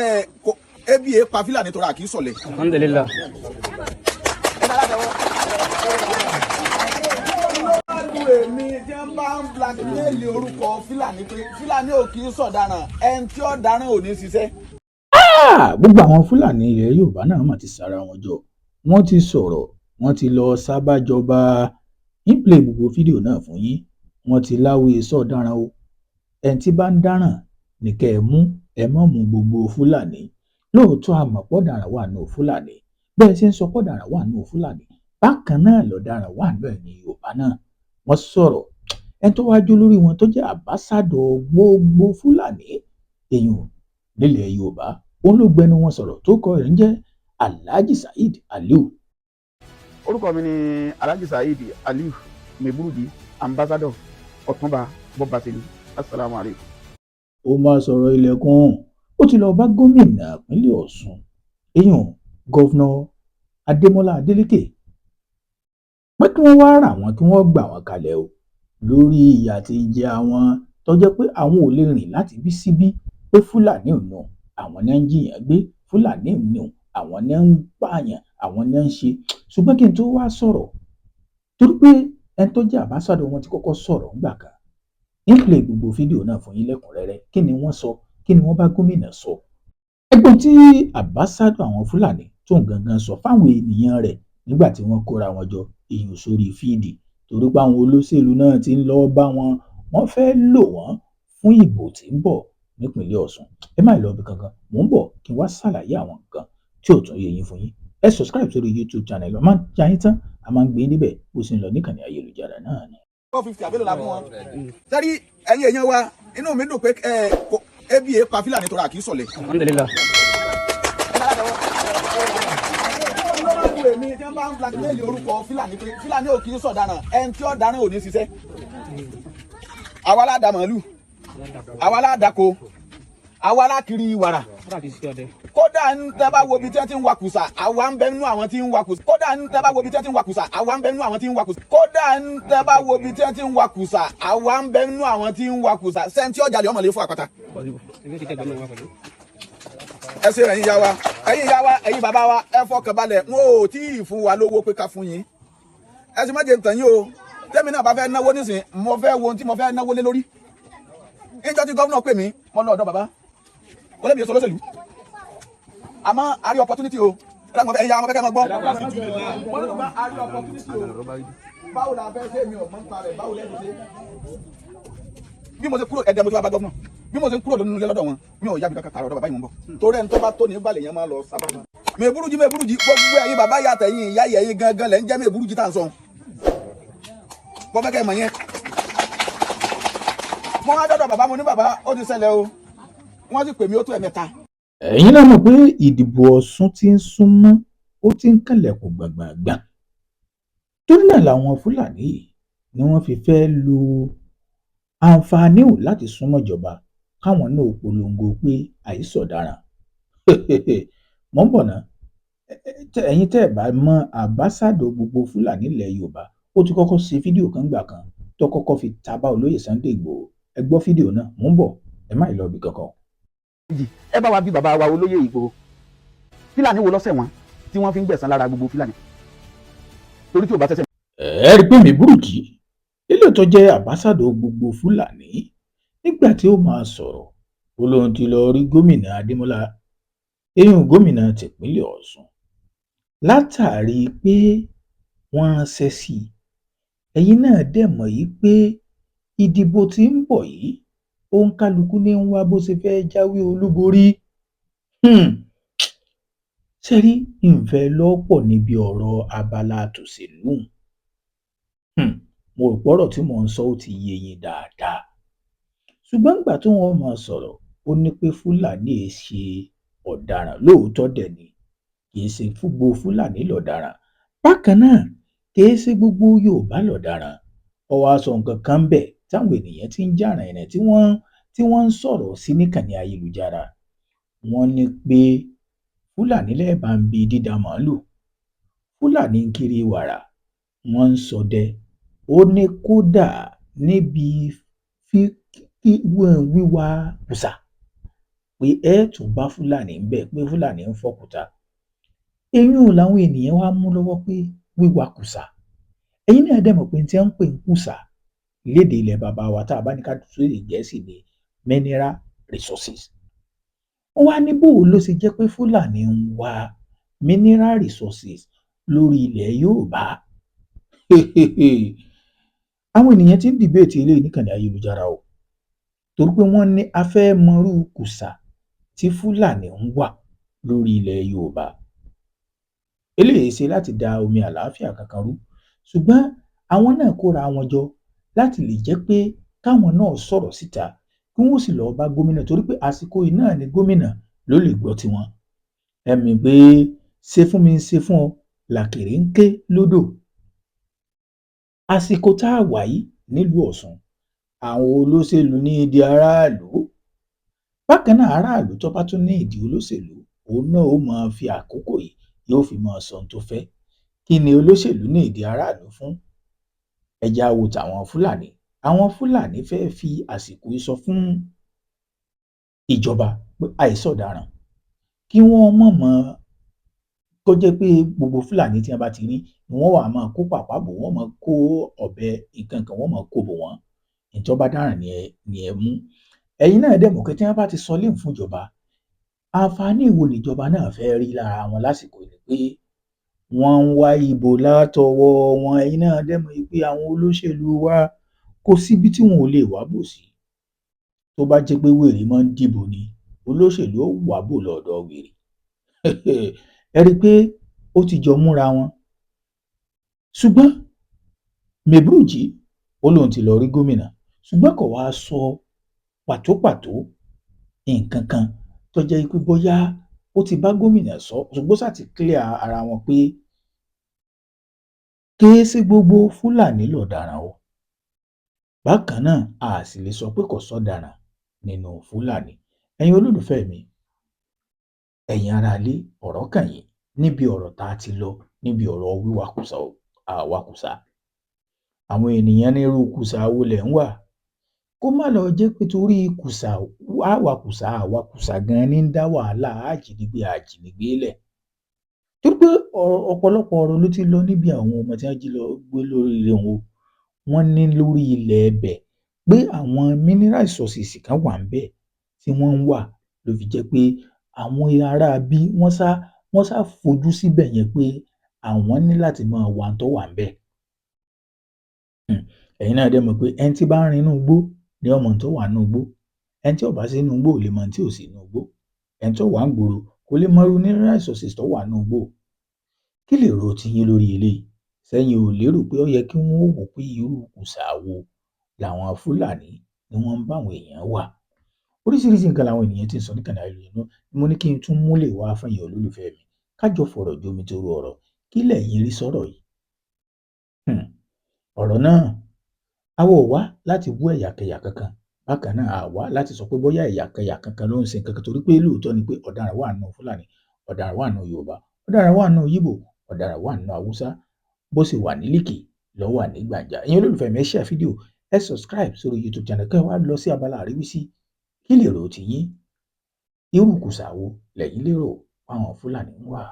Ẹ kò ebi ẹ pa Fúlàní tó ra kì í sọ̀lẹ̀. Alhamdulillah. Lọ́dún èmi tí wọ́n bá ń blackmail orúkọ Fúlàní pé Fúlàní ò kì í sọ̀daràn, ẹni tí ó daràn ò ní ṣiṣẹ́. Gbogbo àwọn Fúlàní ilẹ̀ Yorùbá náà mà ti sára wọn jọ, wọ́n ti sọ̀rọ̀, wọ́n ti lọ́ọ́ ṣàbàjọba ń play gbogbo fídíò náà fún yín. Wọ́n ti láwé sọ̀daràn o, ẹni tí bá ń dáràn ní kẹ́ ẹ mú, ẹ má mú gbogbo Fúlàní. Lóòótọ́ àmọ́ pọ̀daràn wà nù Fúlàní, bẹ́ẹ̀ ṣe ń sọ pọ̀daràn wà nù Fúlàní, bákan náà lọ̀daràn wà nù ẹ̀yìn Yorùbá náà. Wọ́n sọ̀rọ̀, ẹni tó wáá jó lórí wọn tó jẹ́ ambassador gbogbo Fúlàní èèyàn nílẹ̀ Yorùbá, òun ló gbẹnu wọn sọ̀rọ̀, tó kọ rẹ̀ ń jẹ́ Alhaji Saheed Aliu. Orúkọ mi ni Alhaji Saheed Aliu Meburudi, ambassador Ọ̀túnba Bọ́basẹ̀lú. Asalaamu aleykum. Ó máa sọ̀rọ̀ ilẹ̀kùn, ó ti lọ́ọ́ bá gómìnà ìpínlẹ̀ Ọ̀ṣun, èèyàn Governor Adémọlá Adélèké, pé kí wọ́n wáá rà wọ́n, kí wọ́n gbà wọ́n kalẹ̀ o lórí ìyà tí ń jẹ àwọn, tó jẹ́ pé àwọn ò lè rìn láti bí síbí, pé Fúlàní ò nù àwọn ní ń jiyàn gbé, Fúlàní ò nù àwọn ní ń pààyàn, àwọn ní ń ṣe. Ṣùgbọ́n kí n tó wá sọ̀rọ̀, torí pé ẹni tó jẹ́ ambassador wọn ti kọ́kọ́ sọ̀rọ̀ ńgbà kan, ń play gbogbo fídíò náà fún yín lẹ́kùnrẹ́rẹ́. Kí ni wọ́n sọ? Kí ni wọ́n bá gómìnà sọ? Ẹgbọ́n tí ambassador àwọn Fúlàní tó ń gangan sọ fáwọn ènìyàn rẹ̀ nígbà tí wọ́n kóra wọn jọ èèyàn sórí fíìdì, torí pé àwọn olóṣèlú náà ti ń lọ́ọ́ bá wọn, wọ́n fẹ́ lò wọ́n fún ìbò tí ń bọ̀ nípínlẹ̀ Ọ̀ṣun. Ẹ má lọ ibì kankan, mò ń bọ̀ kí n wá ṣàlàyé àwọn nǹkan tí ò tún yé yín fún yín. Ẹ subscribe sórí YouTube channel, ọ máa ń jayín tán, a máa ń gbé níbẹ̀ bó ṣe ń lọ níkànnì ayélujára náà ni. 450 àbẹ́lò la fún wọn. Sẹ́rí ẹ̀yin èèyàn wa, inú mi dùn pé ẹ kò ebi ẹ pa Fúlàní tó ra kì í sọ̀lẹ̀. Alhamdulillah. Lọ́dún èmi tí wọ́n bá ń blackmail orúkọ Fúlàní pé Fúlàní ò kì í sọ̀daràn, ẹni tí ó daràn ò ní ṣiṣẹ́. Àwa la dá màálù, àwa la dáko, àwa la kiri wàrà. Kódà ń tẹ́ bá wo ibi tí wọ́n ti ń wakùsà, àwa ń bẹ nínú àwọn tí ń wakùsà. Kódà ń tẹ́ bá wo ibi tí wọ́n ti ń wakùsà, àwa ń bẹ nínú àwọn tí ń wakùsà. Kódà ń tẹ́ bá wo ibi tí wọ́n ti ń wakùsà, àwa ń bẹ nínú àwọn tí ń wakùsà. Sẹ́ńtì ọjà lè ọmọ lè fún àpáta. Ẹ ṣe, ẹ̀yin ìyá wa, ẹ̀yin ìyá wa, ẹ̀yin bàbá wa, ẹ fọkàn balẹ̀. Wọn ò tí ì fún wa lówó pé ká fún yín. Ẹ sì má jẹ́ ntàn yín o. Tẹ́mi náà bá fẹ́ náwó nísìn, mo fẹ́ wo ohun tí mo fẹ́ náwó lé lórí. Níjọ́ tí gómìnà pè mí, mo lọ ọ̀dọ̀ bàbá wọlé mi, sọ lọ́sẹ̀lú, àmọ́ a rí opportunity o. Ẹ̀yin ìyá wọn fẹ́ kẹ́ máa gbọ́. A rí opportunity o, báwo la fẹ́ ṣe? Mi ò mọ̀ nípa rẹ̀, báwo lẹ́nu ṣe? Bí mo ṣe kúrò ẹ̀dẹ̀, mo ti wá bá gómìnà. Bí mo ṣe ń kúrò lónìí ilé lọ́dọ̀ wọn, mi ò yá mi kankan, tààrà ọ̀dọ̀ bàbá yìí mò ń bọ̀, torí ẹni tó bá tó ní balẹ̀ yẹn máa lọ sábà. Mèbúrújí, mèbúrújí, gbogbo ẹ̀yin bàbá yà tẹ̀yìn ìyá yẹ̀ ẹ̀yin gangan lẹ̀ ń jẹ́ mèbúrújí tá à ń sọ. Bọ́ fẹ́ kẹ́ mọ̀ yẹn. Mo wá dọ́dọ̀ bàbá, mo ní, "Bàbá, ó ti ṣẹlẹ̀ o." Wọ́n sì pè mí, ó tó ẹ̀mẹ́ta. Ẹ̀yin náà mọ̀ pé ìdìbò Ọ̀ṣun ti ń súnmọ́, ó ti ń kànlẹ̀kùn gbàngbàngbà. Torí náà làwọn Fúlàní yìí ni wọ́n fi fẹ́ẹ́ lo àǹfààní ọ̀hún láti súnmọ́ ìjọba, káwọn náà polongo pé àìsọ̀daràn. Mọ̀ ń bọ̀ ná. Ẹ̀yin tẹ́ ẹ̀ bá mọ ambassador gbogbo Fúlàní ilẹ̀ Yorùbá, ó ti kọ́kọ́ ṣe fídíò kan gbà kan tó kọ́kọ́ fi ta bá olóyè Sunday Ìgbòho. Ẹ gbọ́ fídíò náà, mò ń bọ̀, ẹ má ì lọ ibì kankan. Ẹ bá wa bí bàbá wa olóyè Ìgbòho, Fúlàní wo lọ́sẹ̀ wọn tí wọ́n fi ń gbẹ̀san lára gbogbo Fúlàní, torí tí ò bá tẹ́sẹ̀. Ẹ rí i pé mi burújí ilé tó jẹ́ ambassador gbogbo Fúlàní, nígbà tí ó máa sọ̀rọ̀, ó lóun ti lọ rí gómìnà Adémọlá, eyín gómìnà tìpínlẹ̀ Ọ̀ṣun, látàrí pé wọ́n ránṣẹ́ sí i. Ẹ̀yin náà dẹ̀ mọ̀ yìí pé ìdìbò tí ń bọ̀ yìí, òǹkálùkù ní ń wá bó ṣe fẹ́ẹ́ jáwé olúborí. Ṣe rí ìfẹ́ lọ́pọ̀ níbi ọ̀rọ̀ abala tòṣèlú. Mo rò pọ́rọ̀ tí mò ń sọ ó ti yé yín dáadáa. Ṣùgbọ́n nígbà tí wọ́n máa sọ̀rọ̀, ó ní pé Fúlàní èé ṣe ọ̀daràn. Lóòótọ́ dẹ̀ ni, kì í ṣe gbogbo Fúlàní lọ̀daràn. Bákan náà, kì í ṣe gbogbo Yorùbá lọ̀daràn. Ó wáá sọ nǹkan kan ńbẹ̀ táwọn ènìyàn ti ń jà rìnrìn, tí wọ́n ń sọ̀rọ̀ sí níkànnì ayélujára. Wọ́n ní pé Fúlàní lẹ́ẹ̀bà ń bi dídá màálùú, Fúlàní ń kiri wàrà, wọ́n ń ṣọdẹ. Ó ní kódà níbi wíwá kùsà. Pé ẹ tún bá Fúlàní ń bẹ̀, pé Fúlàní ń fọ́kúta. Eyín làwọn ènìyàn wá mú lọ́wọ́ pé wíwakùsà. Ẹ̀yin náà dẹ̀ mọ̀ pé tí wọ́n ń pè ń kùsà lédè ilẹ̀ bàbá wa, tá a bá ní ká tún èdè Gẹ̀ẹ́sì ní mineral resources. Wọ́n wá ní bó ló ṣe jẹ́ pé Fúlàní ń wá mineral resources lórí ilẹ̀ Yorùbá? Àwọn ènìyàn ti ń debate eléyìí níkànnì ayélujára o, torí pé wọ́n ní a fẹ́ mọrú kùsà tí Fúlàní ń wà lórí ilẹ̀ Yorùbá. Eléyìí ṣe láti da omi àlàáfíà kankan rú, ṣùgbọ́n àwọn náà kóra wọn jọ láti lè jẹ́ pé káwọn náà sọ̀rọ̀ síta, kí wọ́n sì lọ́ọ́ bá gómìnà, torí pé àsìkò yìí náà ni gómìnà ló lè gbọ́ tiwọn. Ẹ̀mí pé ṣe fún mi, ṣe fún ọ làkèrè ń ké lódò. Àsìkò tá a wà yìí nílùú Ọ̀ṣun, àwọn olóṣèlú ní ìdí aráàlú. Bákan náà, aráàlú tó bá tún ní ìdí olóṣèlú, òun náà ó máa fi àkókò yìí, yóò fi máa sọ ohun tó fẹ́. Kí ni olóṣèlú ní ìdí aráàlú fún? Ẹ jẹ́ á wo tàwọn Fúlàní. Àwọn Fúlàní fẹ́ẹ́ fi àsìkò yìí sọ fún ìjọba pé àìsọ̀daràn, kí wọ́n mọ̀mọ́ kó jẹ́ pé gbogbo Fúlàní tí wọ́n bá ti rí ni wọ́n wàá máa kó pàpà bò wọ́n, máa kó ọ̀bẹ, nǹkan kan, wọ́n máa kó bò wọ́n. Ìjọba dáràn ni ẹ mú. Ẹ̀yin náà dẹ̀ mọ̀ pé tí wọ́n bá ti sọ léun fún ìjọba, àǹfààní wo níjọba náà fẹ́ẹ́ rí lára wọn lásìkò yìí pé wọ́n ń wá ìbò látọwọ́ wọn? Ẹ̀yin náà dẹ̀ mọ̀ pé àwọn olóṣèlú wa, kò síbi tí wọn ò lè wá bò sí. Tó bá jẹ́ pé wèrè máa ń dìbò ni, olóṣèlú ó wá bò lọ́dọ̀ wèrè. Ẹ rí i pé ó ti jọ múra wọn. Ṣùgbọ́n Maburuji ó lóun ti lọ rí gómìnà, ṣùgbọ́n kò wáá sọ pàtópàtó nǹkan kan tó jẹ́ pé bóyá ó ti bá gómìnà sọ, ṣùgbọ́n ṣáà ti clear ara wọn pé kìí ṣe gbogbo Fúlàní lọ̀daràn o. Bákan náà, a sì lè sọ pé kò sọ̀daràn nínú Fúlàní. Ẹ̀yin olólùfẹ́ mi, ẹ̀yin aráalé, ọ̀rọ̀ kàn yín níbi ọ̀rọ̀ tá a ti lọ níbi ọ̀rọ̀ wíwakùsà àwakùsà. Àwọn ènìyàn ní irú kùsà wo lẹ̀ ń wà? Kó má lọ jẹ́ pé torí kùsà àwakùsà àwakùsà gan-an ní ń dá wàhálà àjínigbé àjínigbé lẹ̀, torí pé ọ̀pọ̀lọpọ̀ ọ̀rọ̀ ló ti lọ níbi àwọn ọmọ tí wọ́n jí lọ gbé lórí wọn. Wọ́n ní lórí ilẹ̀ ẹbẹ̀ pé àwọn mineral resources kan wà ńbẹ̀ tí wọ́n ń wà, ló fi jẹ́ pé àwọn ará bí wọ́n sá fojú síbẹ̀ yẹn pé àwọn ní láti máa wá tó wà ńbẹ̀. Ẹ̀yin náà dẹ̀ mọ̀ pé ẹni tí bá ń rin inú igbó ni ó mọ tó wà nínú igbó. Ẹni tí ò bá sí inú igbó ò lè mọ tí ò sí inú igbó. Ẹni tó wà ń gbòòrò kò lè mọ irú mineral resources tó wà nínú igbó. Kí lè ro tiyín lórí eléyìí? Sẹ́yìn ò lérò pé ó yẹ kí wọ́n wò pé irú kùsà wo làwọn Fúlàní ni wọ́n ń bá àwọn èèyàn wà? Oríṣiríṣi nǹkan làwọn ènìyàn ti ń sọ níkànnì ayélujára. Mo ní kí n tún múlẹ̀ wá fún ẹ̀yin olólùfẹ́ mi, ká jọ fọ̀rọ̀ jomi toro ọ̀rọ̀. Kí lẹ̀yin rí sọ̀rọ̀ yìí? Ọ̀rọ̀ náà, àwa ò wá láti bú ẹ̀yàkẹyà kankan. Bákan náà, a wá láti sọ pé bóyá ẹ̀yàkẹyà kankan ló ń ṣe nǹkan kan, torí pé lóòótọ́ ni pé ọ̀daràn wà nínú Fúlàní, ọ̀daràn wà nínú Yorùbá, ọ̀daràn wà nínú Yíbò, ọ̀daràn wà nínú Haúsá. Bó ṣe wà ní líkì ló wà ní gbàǹjà. Ẹ̀yin olólùfẹ́ mi, ẹ share fídíò, ẹ subscribe sórí YouTube channel, kẹ́ ẹ wá lọ sí abala àríwísí. Kí lèrò tiyín? Irú kùsà wo lẹ̀yin lérò páwọn Fúlàní ń wà?